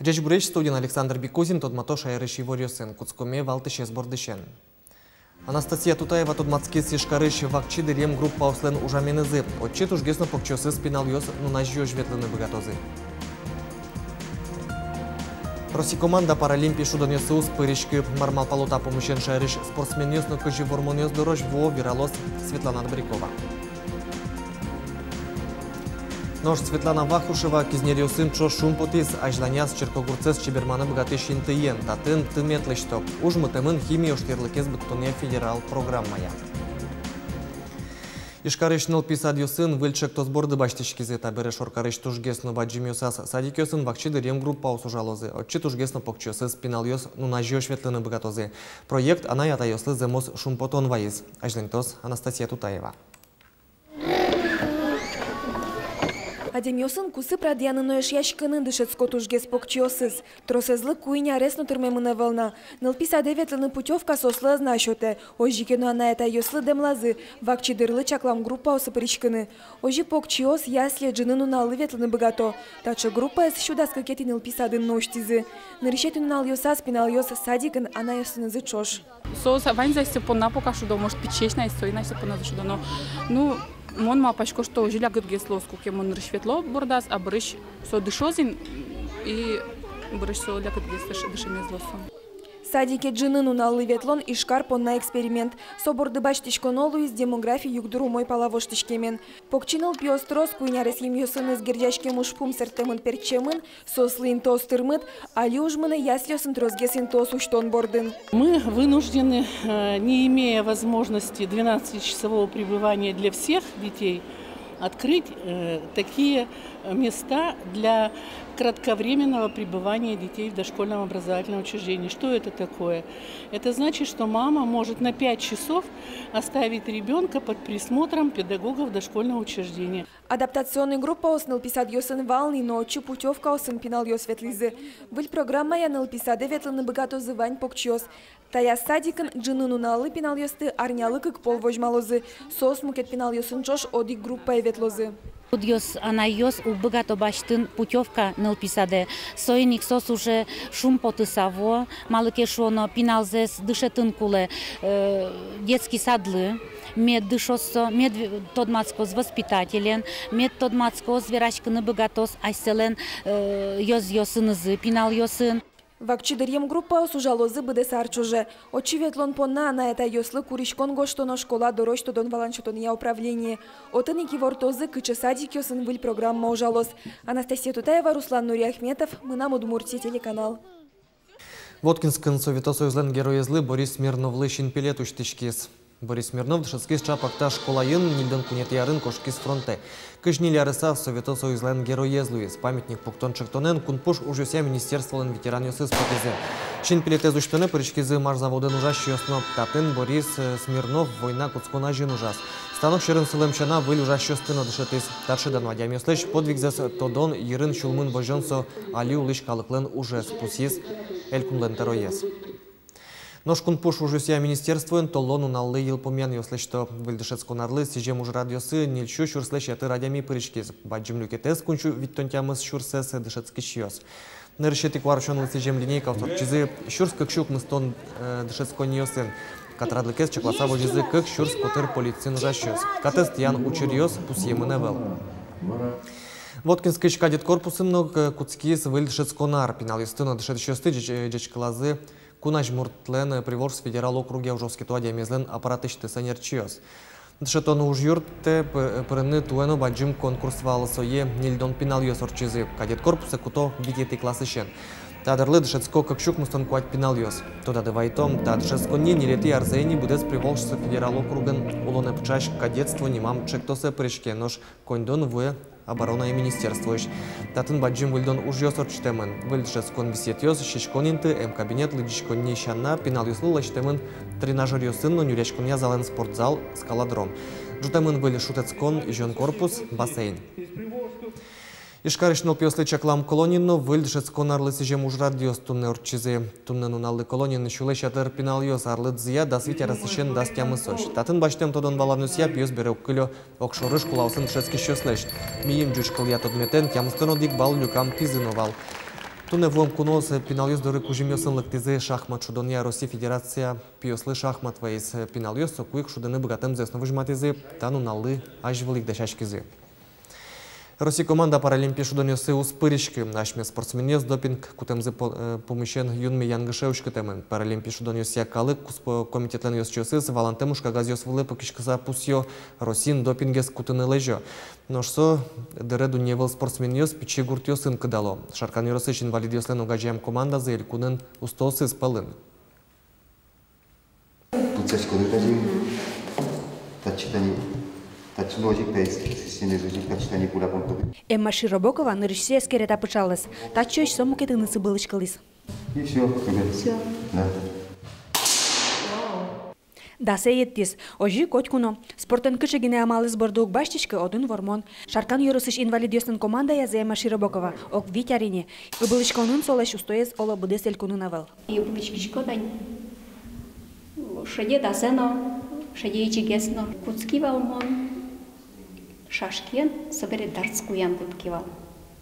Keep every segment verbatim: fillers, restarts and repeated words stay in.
Ӟечбуресь! Студиын Александр Бикузин. Тодмато шаерысь иворъёсын. Кутскомы валтӥсез бордысен. Анастасия Тутаева тодматскиз Ижкарысь вакчи дыръем группаослэн ужаменызы. Отчы тужгес но покчиосыз пиналъёс нуназеозь ветлыны быгатозы. Россия команда Паралимпи шудонъёсы уз пыриськы. Мар малпало та пумысен шаерысь спортсменъёс но кызьы вормонъёс дорозь вуо, вералоз Светлана Добрякова. Нош Светлана Вахрушева кизнеръёсын ӵош шумпотӥз. Азьланяз черкогуртсэс чеберманы быгатӥсь интыен татын тымет лэсьто. Уж мытэмын химия ожтӥрлыкез быдтонъя федерал программая. Ижкарысь нылпи садъёсын выль ӵектос борды басьтӥськизы. Табере шоркарысь тужгес но бадӟымъёсаз садикъёсын вакчи дыръем группаос ужалозы. Отчы тужгес но покчиосыз пиналъёс нуназеозь ветлыны быгатозы. Проект анай-атайёслы зэмос шумпотон вайиз. Азьлантоз Анастасия Тутаева. Адямиосын кусып радъяны но эшъяськыны дышетско тужгес покчиосыз. Тросэзлы куинь арес но тырмемын ӧвӧл на. Нылпи садэ ветлыны путёвка соослы ӧз на сётэ. Озьы ке но анай-атайёслы дэмлазы вакчи дырлы чаклам группаосы пыриськыны. Озьы покчиос ясле ӝыны нуналлы ветлыны быгато. Таӵе группаез сю дас кыкетӥ нылпи садын но усьтӥзы. Нырысетӥ нуналъёсаз пиналъёс садикын анайёсынызы ӵош. Со са-, ваньзэ асьсэ понна пока шудо, может, пичиесь на, соин асьсэ понназы шудо, но, ну, мон малпасько, что озьы лякытгес луоз, куке мон нырысь ветло бордаз, а бӧрысь со дышоз ини, и бӧрысь со лякытгес дыш-, дышемез луоз со. Садике ӝыны нуналлы ветлон Ижкар понна эксперимент. Со борды басьтӥськоно луиз демографи югдур умой пала воштӥськемен. Покчи нылпиос трос, куинь аресъемъёсыныз герӟаськем ужпум сэрттэмын-пертчемын, соослы интыос тырмыт, али уж мынэ яслиосын тросгес интыос усьтон бордын. Мы вынуждены, э, не имея возможности двенадцатичасового пребывания для всех детей, открыть, э, такие места для кратковременного пребывания детей в дошкольном образовательном учреждении. Что это такое? Это значит, что мама может на пять часов оставить ребёнка под присмотром педагогов дошкольного учреждения. Адаптационный группаос нылпи садъёсын вал ни, но отчы путёвкаосын пиналъёс ветлӥзы. Выль программая нылпи садэ ветлыны быгатозы вань покчиос. Таяз садикын ӝыны нуналлы пиналъёсты арнялы кык пол возьмалозы. Соос мукет пиналъёсын ӵош одӥг группае ветлозы. Кудъёсыз анайёс уг быгато басьтыны путёвка нылпи садэ. Соин ик соос уже шумпотыса вуо, малы ке шуоно, пиналзэс дышетыны кулэ, э, детский садлы. Мед дышоз со, мед в-, тодматскоз воспитателен, мед тодматскоз, вераськыны быгатоз асьсэлэн, э, ёзъёсынызы, пиналъёсын. Вакчи дыръем группаос ужалозы быдэс ар ӵоже. Отчы ветлон понна анай-атайёслы куриськон гожтоно школа дорозь тодон-валан сётонъя управление. Отын ик ивортозы, кыӵе садикъёсын выль программа ужалоз. Анастасия Тутаева, Руслан Нуриахметов, «Мынам Удмуртие» телеканал. Воткинскын Совето Союзлэн Героезлы Борис Смирновлы синпелет усьтӥськиз. Борис Смирнов дышетскиз ӵапак та школаын, ньыльдон куинетӥ арын кошкиз фронтэ. Кызь ньыль аресаз Совето Союзлэн Героез луиз. Памятник пуктон-чектонэн кунпуш ужъёсъя министерстволэн ветеранъёсыз потӥзы. Синпелетэз усьтонэ пыриськизы машзаводын ужасьёс но. Татын Борис, э, Смирнов война кутскон азьын ужаз. Станок сьӧрын сылэм сяна, выль ужасьёсты но дышетӥз. Таӵе дано адямиослэсь подвигзэс тодон, йырын сюлмын возён — со али улӥсь калыклэн ужез, пусйиз элькунлэн тӧроез. Нош кунпуш ужъёсъя министерствоын толлон нуналлы йылпумъянъёс лэсьто. Выль дышетскон арлы сӥзем ужрадъёсы ньыль сю сюрслэсь ятыр адями пыриськиз. Бадӟым люкетэз, куинь сю витьтон тямыс сюрсэз, дышетскисьёс. Нырысетӥ куарусёнлы сӥзем линейкаос ортчизы сюрс кык сю укмыстон, э, дышетсконниосын. Катрадлыкез чакласа возизы кык сюрс котыр полициын ужасьёс. Катэз тӥян учыръёс пусъемын ӧвӧл. Воткинскысь кадет корпусын но, э, кутскиз выль дышетскон ар. Пиналъёсты но дышетӥсьёсты ӟеч-, э, ӟечкылазы Кун Азьмуртлэн, э, Приволжск федерал округъя ужоскето адямиезлэн аппаратысьтыз ӧнерчиос. Дышетон ужъюртэ пы-, пырыны туэ но бадӟым конкурс вал, сое ньыльдон пиналъёс ортчизы. Кадет корпусэ куто витетӥ классысен. Та дырлы дышетско кык сю укмыстон куать пиналъёс. Тодады вайтом, та дышетсконни ньылетӥ арзэ ини быдэс Приволжск федерал округын улонэ пыӵась «Кадетство» нимам ӵектосэ пыриське, нош коньдон вуэ обороная министерствоысь. Татын бадӟым выльдон ужъёс ортчытэмын. Выль дышетскон висъетъёс, сиськон инты, эм кабинет, лыдӟиськонни сяна, пиналъёслы лэсьтэмын тренажёръёсын но нюръяськонъя залэн спортзал, скалодром. Ӝутэмын выль шутэтскон, изён корпус, бассейн. Ижкарысь нылпиослы чаклам колониын но выль дышетскон арлы сӥзем ужрадъёс туннэ ортчизы. Туннэ нуналлы колониын сюлэсь ятыр пиналъёс, арлыдзыя дас вить аресысен дас тямысозь. Татын басьтэм тодон-валанъёсъя пиос бере уг кылё огшоры школаосын дышетскисьёслэсь. Миым ӟуч кылъя тодметэн тямыстон одӥг балл люкам пизы но вал. Туннэ вуэм куноос пиналъёс доры кузьымъёсын лыктӥзы. Шахмат шудонъя Россия Федерация пиослы шахмат вайиз. Пиналъёс соку ик шудыны быгатэмзэс но возьматӥзы, та нуналлы азьвыл ик дасяськизы. Россия команда Паралимпи шудонъёсы уз пыриськы. Асьме спортсменъёс допинг кутэмзы по-, э, пумысен юнме янгыше уськытэмын. Паралимпи шудонъёсъя калык куспо комитетлэн ёзчиосыз валантэм ужкагазъёс вылэ пыкиськыса пусъё: Россиын допингез кутыны лэзё. Нош со дыре дунне выл спортсменъёс пичи гуртъёсын кыдало. Шаркан ёросысь инвалидъёслэн огазеям командазы элькунын устоосыз пӧлын. Пытсаськоды тазьы. Татчы тани, татчы но озьы ик, таиз системаез озьы ик, татчы тани пуля понтоды. Эмма Широбокова нырысьсэ эскере та пыӵалэз. Татчыозь со мукетыныз ыбылӥськылӥз. И всё, тебе. Всё. Да. Дасэ йӧттӥз. Озьы котьку но. Спортэн кыӵе гинэ амалэз борды уг басьтӥськы, отын вормон. Шаркан ёросысь инвалидъёслэн командаязы Эмма Широбокова ог вить ар ини. Ыбылӥськонын солэсь устоез, оло, быдэс элькунын ӧвӧл. И ыбылӥськисько тани. Шеде дасэ но, шеде ичигес но. Кутски вал мон шашкиен, собере дартс куян кутски вал.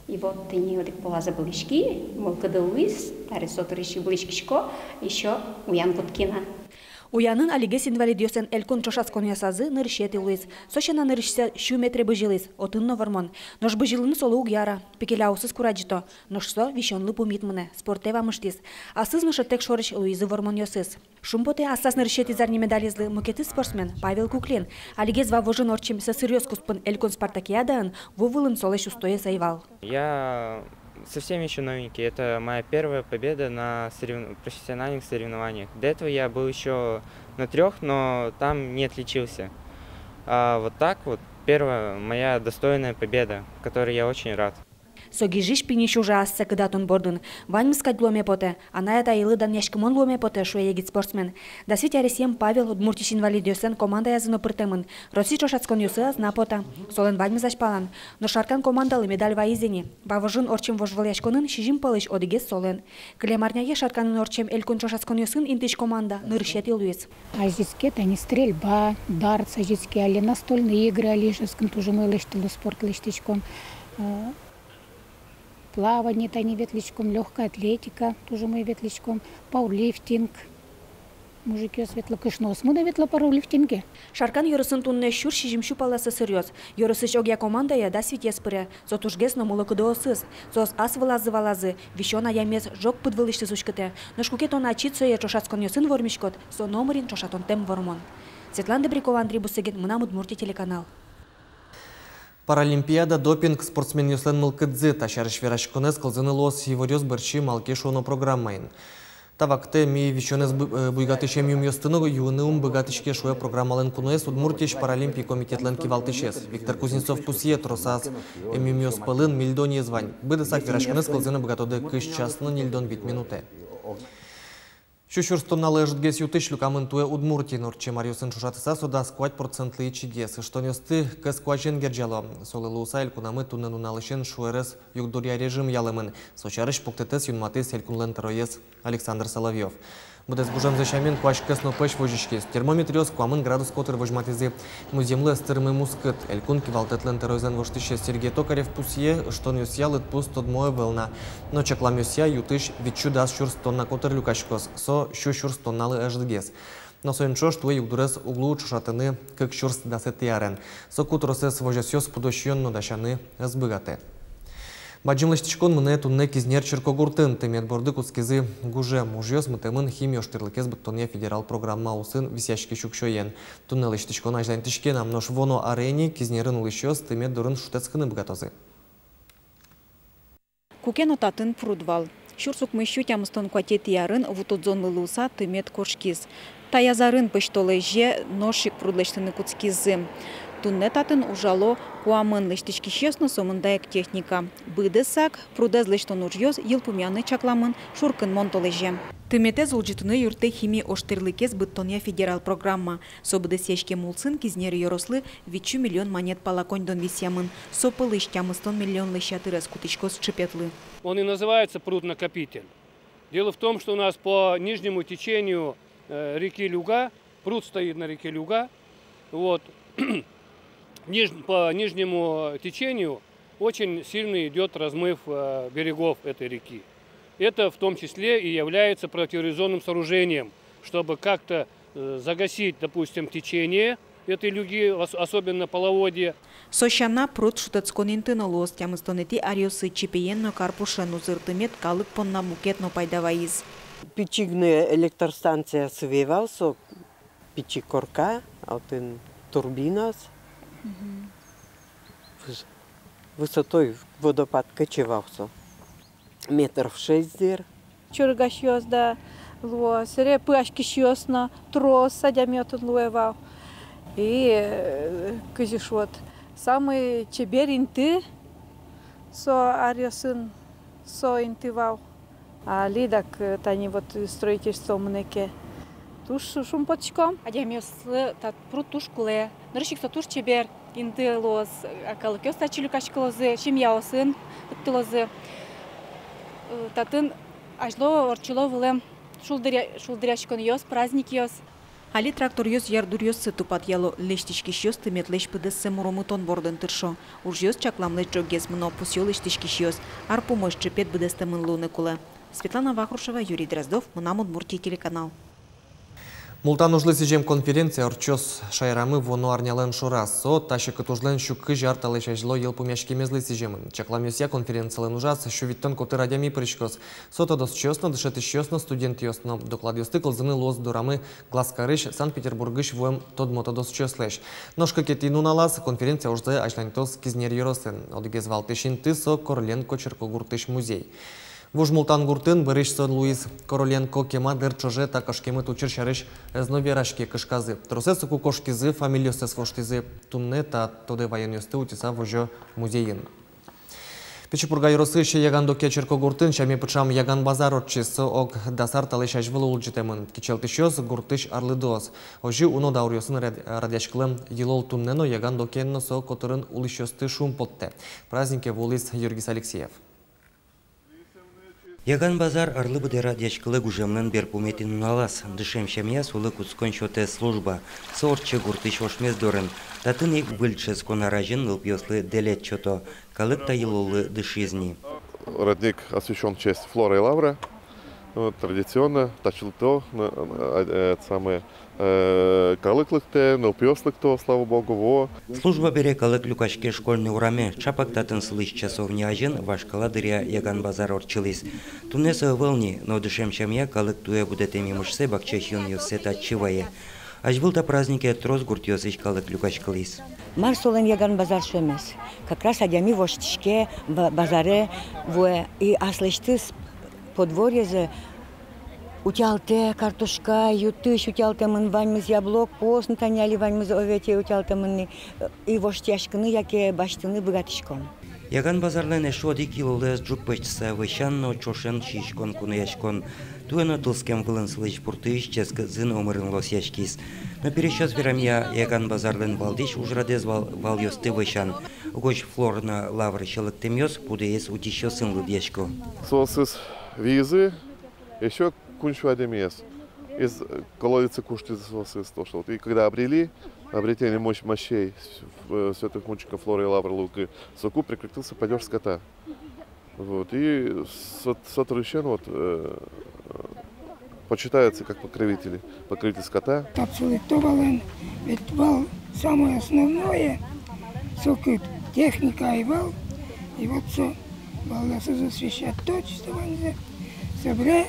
И вот тӥни одӥг полаз ыбылӥськи, мылкыды луиз, таре со дырысь ыбылӥськисько, ещё уян кутски на. Уянын алигес инвалидъёслэн элькун ӵошатсконъёсазы нырысетӥ луиз. Со сяна нырысьсэ сю метре бызьылӥз, отын но вормон. Нош бызьылыны солы уг яра, пикеляосыз курадӟыто. Нош со висёнлы пумит мынэ, спортэ вамыштӥз. Асыз но шӧдтэк шорысь луизы вормонъёсыз. Шумпотэ аслаз нырысетӥ зарни медалезлы мукетыз спортсмен Павел Куклин. Алигес Вавожын ортчем сӧсыръёс куспын элькун спартакиадаын ву вылын солэсь устоез ӧй вал. Я совсем ещё новенький. Это моя первая победа на сорев-, профессиональных соревнованиях. До этого я был ещё на трёх, но там не отличился. А вот так вот первая моя достойная победа, которой я очень рад. Со гижысь пиньысь ужа ассэ кыдатон бордын. Ваньмыз кадь луэме потэ, анай-атаелы данъяськымон луэме потэ, шуэ егит спортсмен. Дас вить аресъем Павел Удмуртиысь инвалидъёслэн командаязы но пыртэмын. Россия ӵошатсконъёсы ӧз на поты. Солэн ваньмыз азьпалан. Но Шаркан командалы медаль вайиз ини. Вавожын ортчем вожвылъяськонын сизьым пӧлысь одӥгез солэн. Кылем арняе Шарканын ортчем элькун ӵошатсконъёсын интыысь команда нырысетӥ луиз. Азиз ке тани стрельба, дартс азиз ке, али настольные игры, али Ижевскын туж умой лэсьтыло спорт лэсьтӥськон. Э, плавание тани ветлӥськом, лёгкая атлетика туж умой ветлӥськом, пауэрлифтинг. Мужикъёс ветло, кышноосмы но ветло пауэрлифтинге. Шаркан ёросын туннэ сюрс сизьым сю пала сӧсыръёс. Ёросысь огъя командае дас витез пыре. Со тужгес но мыло-кыдоосыз. Соос ас вылазы валазы, висён адямиез ӝог пыд вылысьтыз уськытэ. Нош куке тон ачид сое ӵошатсконъёсын вормиськод, со номырин ӵошатонтэм вормон. Светлана Добрякова, Андрей Бусыгин, «Мынам Удмуртие» телеканал. Паралимпиада, допинг, спортсменъёслэн мылкыдзы. Та сярысь вераськонэз кылзыны луоз иворъёс бӧрсьы «Малы ке шуоно» программаын. Та вакытэ ми висёнэз бу-, э, буйгатӥсь эмъюмъёсты но юыны ум быгатӥське, шуэ программалэн куноез, Удмуртиысь Паралимпий комитетлэн кивалтӥсез. Виктор Кузнецов пусъе, тросаз эмъюмъёс пӧлын мильдонэз вань. Быдэсак вераськонэз кылзыны быгатоды кызь час но ньыльдон вить минутэ. Сю сюрс тонналы ӧжытгес ю-тысь люкамын туэ Удмуртиын. Ортчем аръёсын ӵошатыса, со дас куать процентлы ичигес. Ыштонъёсты кӧс куазен герӟало. Солы луыса, элькунамы туннэ нуналысен шуэрес югдуръя режим ялэмын. Со сярысь пуктэтэз юнматӥз элькунлэн тӧроез Александр Соловьёв. Быдэс гужемзэ сямен, куазь кӧс но пӧсь возиськиз. Термометръёс куамын градус котыр возьматӥзы. Музъемлы ӧз тырмы мускыт. Элькун кивалтэтлэн тӧроезлэн воштӥсез Сергей Токарев пусъе, ыштонъёсъя лыдпус тодмо ӧвӧл на. Но чакламъёсъя, ю-тысь витьсю дас сюрс тонна котыр люкаськоз. Со сю сюрс тонналы ӧжытгес. Но соин ӵош туэ югдурез уг луы ӵошатыны кык сюрс дасэтӥ арен. Соку тросэз возёсъёс пудо сиён но дасяны ӧз быгатэ. Бадӟым лэсьтӥськон мынэ туннэ Кизнер черкогуртын. Тымет борды кутскизы гужем. Ужъёс мытэмын химия ожтӥрлыкез быдтонъя федерал программа улсын висъяськись уксёен. Туннэ лэсьтӥськон азьланьтӥське на, нош вуоно аре ини Кизнерын улӥсьёс тымет дурын шутэтскыны быгатозы. Куке но татын пруд вал. Сюрс укмыссю тямыстон куатетӥ арын ву тодзонлы луыса тымет кошкиз. Таяз арын пӧсьтолэзе нош ик пруд лэсьтыны кутскизы. Туннэ татын ужало куамын лэсьтӥськисьёс но сомында ик техника. Быдэсак прудэз лэсьтон ужъёс йылпумъяны чакламын шуркынмон толэзе. Тыметэз улӟытыны юрттэ «Хими ожтӥрлыкез быдтонъя» федерал программа. Со быдэсъяськем улсын Кизнер ёрослы витьсю миллион манет пала коньдон висъямын. Со пӧлысь тямыстон миллионлэсь ятырез кутӥськоз чыпетлы. Он и называется пруд-накопитель. Дело в том, что у нас по нижнему течению, э, реки Люга, пруд стоит на реке Люга, вот, ниж-, по нижнему течению очень сильно идёт размыв, э, берегов этой реки. Это в том числе и является противоэрозионным сооружением, чтобы как-то, э, загасить, допустим, течение этой Люги, ос-, особенно половодье. Со сяна, пруд шутэтскон инты но луоз. Тямыстонэтӥ аръёсы чипеен но карпушен узыр тымет калык понна мукет но пайда вайиз. Пичи гинэ электростанция сыӵе вал со, пичи корка, отын турбинаос. Выс-, высотой водопад кыӵе вал со. Метров шесть дыр. Чорыгасьёс да луо, сэре пыаськисьёс но, трос адями отын луэ вал. И, э, кызьы шуод, самый чебер инты со аръёсын, со инты вал. Али дак, э, тани вот строительство мынэ ке, туж шу-, шумпотӥськом. Адямиослы та пруд туж кулэ. Нырысь ик со туж чебер инты луоз, а калыкъёс татчы люкаськылозы, семьяосын лыктылозы. Э, татын азьло ортчыло вылэм шулдыръя-, шулдыръяськонъёс, праздникъёс. Али тракторъёс ярдуръёссы тупатъяло, лэсьтӥськисьёс тыметлэсь пыдэссэ муромытон бордын тыршо. Ужъёс чакламлэсь ӝоггес мыно, пусъё лэсьтӥськисьёс. Ар пумозь чыпет быдэстэмын луыны кулэ. Светлана Вахрушева, Юрий Дроздов, «Мынам Удмуртие» телеканал. Мултан ужлы сӥзем конференция ортчоз шаерамы вуоно арнялэн шораз. Со та секыт ужлэн сю кызь ар талэсь азьло йылпумъяськемезлы сӥземын. Чакламъёсъя, конференциялэн ужаз сю витьтон котыр адями пыриськоз. Со тодосчиос но, дышетӥсьёс но, студентъёс но. Докладъёсты кылзыны луоз дорамы Глазкарысь, Санкт-Петербургысь вуэм тодмо тодосчиослэсь. Нош кыкетӥ нуналаз конференция ужзэ азьланьтоз Кизнер ёросын. Одӥгез валтӥсь инты со Короленко черкогуртысь музей. Вуж Мултан гуртын, бӧрысь со луиз Короленко кема дыр ӵоже, та кышкемыт учыр сярысь ӧз но вераське кышказы. Тросэз соку кошкизы, фамилиоссэс воштӥзы. Туннэ та тодэ ваёнъёсты утьыса возё музейын. Пичи Пурга ёросысь Яган-Докъя черкогуртын сяме пыӵам Яган базар ортчиз. Со ог дас ар талэсь азьвыл улӟытэмын. Кичӧлтӥсьёс — гуртысь арлыдоос. Озьы уно дауръёсын рад-, радъяськылэм йылол туннэ но Яган-Докъяын но со котырын улӥсьёсты шумпоттэ. Празднике вуылӥз Юргис Алексеев. Яган базар арлы быдэ радъяськылэ гужемлэн берпуметӥ нуналаз. Дышем сямъя солы кутскон сётэ служба. Со ортче гуртысь ошмес дорын. Татын ик выль дышетскон ар азьын нылпиослы дэлет сёто. Калык та йылоллы дышиз ни. Родник освящён в честь Флоры и Лавры. Вот, традиционно, татчы лыкто, на-, а, э, это самое, э, калык лыктэ, нылпиос лыкто, слава богу, во. Служба бере калык люкаське Школьный ураме. Чапак татын сылӥсь часовня азьын вашкала дыръя Яган базар ортчылӥз. Туннэ со ӧвӧл ни, но дышем сямъя калык туэ будэтэм емышсэ, бакча сиёнъёссэ татчы вае. Азьвыл та празднике трос гуртъёсысь калык люкаськылӥз. Мар солэн Яган базар шуэмез? Как раз адями воштӥське, ба-, базаре вуэ, и аслэсьтыз подворьезэ утялтэ, картошка, ю-тысь утялтэмын, ваньмыз, яблок, постны, тани али ваньмыз овете утялтэмын ни, и воштӥяськыны яке басьтыны быгатӥськом. Яган базарлэн эшшо одӥг йылолэз ӝук пӧзьтыса вӧсян но ӵошен сииськон, кунояськон. Туэ но тылскем вылын сылӥсь пуртыысь ческыт зын омырын лосъяськиз. Но пересьёс верамъя, Яган базарлэн валтӥсь ужрадэз вал-, валъёсты вӧсян. Угось Флора но Лавр сьӧлыктэмъёс пудоез утисьёсын лыдъясько. Соосыз виизы, ещё куинь сю адямиез из, э, колодеца куштӥзы соосыз, то что вот. И когда обрели, обретение мощ-, мощей с-, в-, э, святых мучеников Флоры и Лавры Луки, соку прекратился падёж скота. Вот, и со-, со дырысен вот, э, почитаются как покровители, покровитель скота. Татчы лыкто валэн, ведь вал самое основное, сокыт техника ӧй вал, и вот со валъёсыз освещать, точно ваньзэ. Собере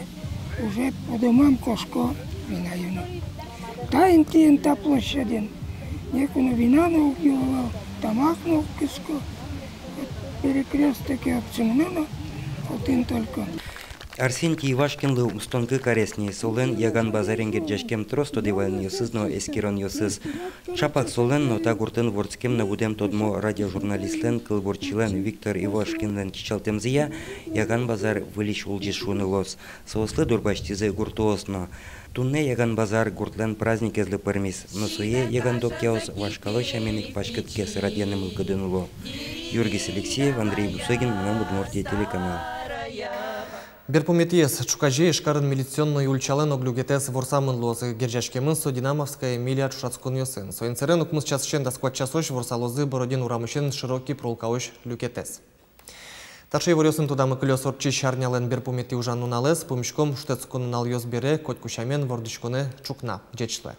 уже по домам кошко вина юыны. Та интыын, та площадьын, некуно вина но уг юы вал, тамак но уг кыско. Перекрёсток и отчы мыно но, отын только. Арсентий Ивашкинлы укмыстон кык арес ни. Солэн Яган базарен герӟаськем трос тодэ ваёнъёсыз но эскеронъёсыз. Шапак солэн но та гуртын вордскем но будэм тодмо радиожурналистлэн, кылбурчилэн Виктор Ивашкинлэн кичӧлтэмзыя Яган базар выльысь улӟиз шуыны луоз. Соослы дурбасьтӥзы гуртоос но. Туннэ Яган базар гуртлэн праздникезлы пӧрмиз, но сое ягандокъяос вашкала сямен ик паськытгес радъяны мылкыдын уло. Юргис Алексеев, Андрей Бусыгин, «Мынам Удмуртие» телеканал. Берпуметӥез ӵуказе Ижкарын милиционной ульчалэн ог люкетэз ворсамын луоз. Герӟаськемын со «Динамовская миля» ӵошатсконъёсын. Соин сэрен укмыс часысен дас куать часозь ворсалозы Бородин урамысен Широкий провулокаозь люкетэз. Таӵе иворъёсын тодамы кылёз ортчись арнялэн берпуметӥ ужан нуналэз. Пумиськом шутэтскон нуналъёс бере, котьку сямен вордӥськонэ ӵукна. Ӟеч луэ.